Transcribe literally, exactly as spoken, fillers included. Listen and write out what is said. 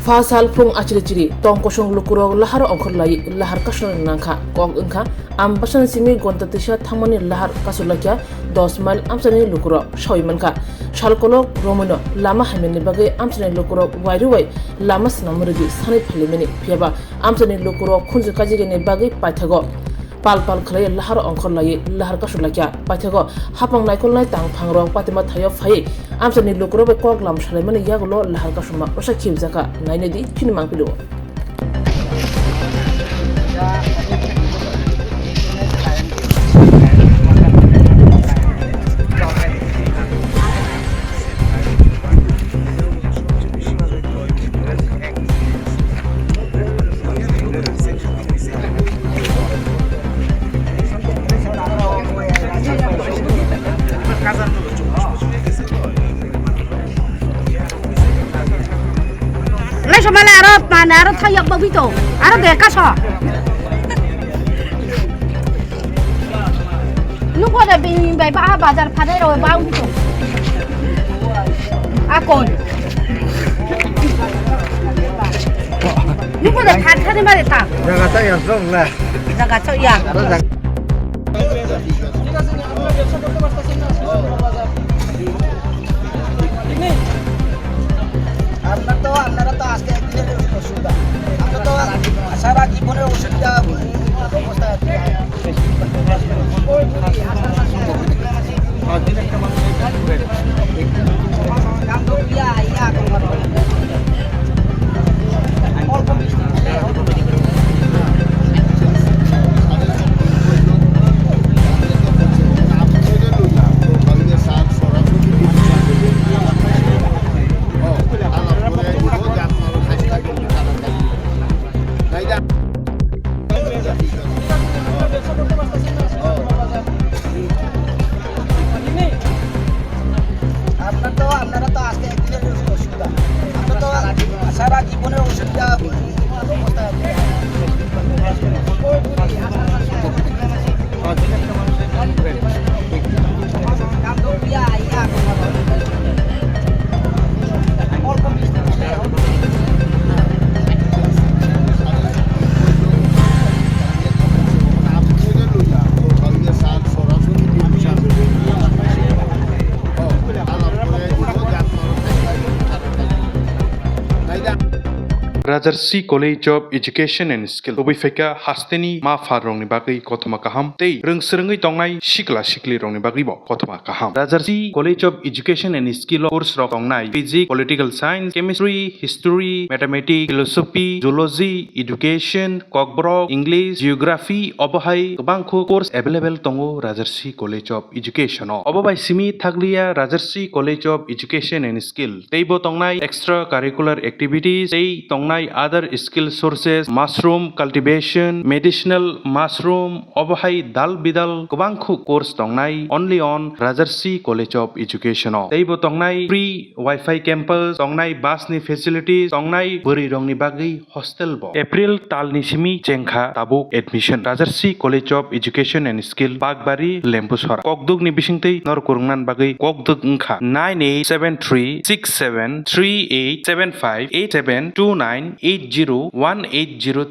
Pha sal phung achiri chiri tong kosong lukurok lahar ongkhor lai lahar kasuna nangkha. Kok wngkha Ambasani simi gonta tisa thangmani lahar kasu lakya dos mile amchani lukurok sawi mankha. Salkolok romwino lama hamyani bagwi amchani lukurok wairuwai lama swnam rwdi sanwi phalimani. Phiyaba amchani lukurok khunju kajigani bagwi paithago. Pal pal khlai lahar ongkhor lai lahar kasu lakya. Paithago hapang naikolnai tang phangrok patima thaio phai amchani lukurok bai kok lam salaimani yagulo lahar kasuma rosa khibjaka. Nainedi chini mangpilo. Lai somale aro mane aro thayok bagwi to. Aro de kaso. Nuko de bini bai ba bazar phadai ro ba wi to. Akon. Nuko de phat thani mare ta. Jaga ta ya song la. Jaga to ya. Aro jaga. আপনার তো, আপনারা তো আজকে একদিনের অসুবিধা, আমরা তো সারা জীবনের অসুবিধা অবস্থায় আছি। আপনার তো, আপনারা তো আজকে একদিনের অসুবিধা, আমরা তো সারা জীবনের অসুবিধা অবস্থায় আছি। Rajarsi College of Education and Skill tubui phaikha hasteni ma pha rokni bagwi kothoma kaham tei rwng swrwngwi tongnai sikla sikli rokni bagwibo kothoma kaham. Rajarsi College of Education and Skill o course rok tongnai Physics, Political Science, Chemistry, History, Mathematics, Philosophy, Zoology, Education, Kokborok, English, Geography, obo hai kwbangkhu course available tongo Rajarsi College of Education o. Obo bai simi thakliya Rajarsi College of Education and Skill teibo tongnai extra curricular activities tei tongnai other skill sources, mushroom cultivation, medicinal mushroom, obo hai dal bidal kwbangkhu course tongnai only on Rajarsi College of Education o. Teibo tongnai free Wi-Fi campus, tongnai bus ni facilities, tongnai bwrwi rokni bagwi hostel bo. April talni simi chengkha tabuk admission. Rajarsi College of Education and Skill, Bakbari, Lembusora. Kokduk ni bisingtwi norok kwrwngna bagwi kokduk wngkha nine eight seven three six seven three eight seven five eight seven two nine eight zero one eight zero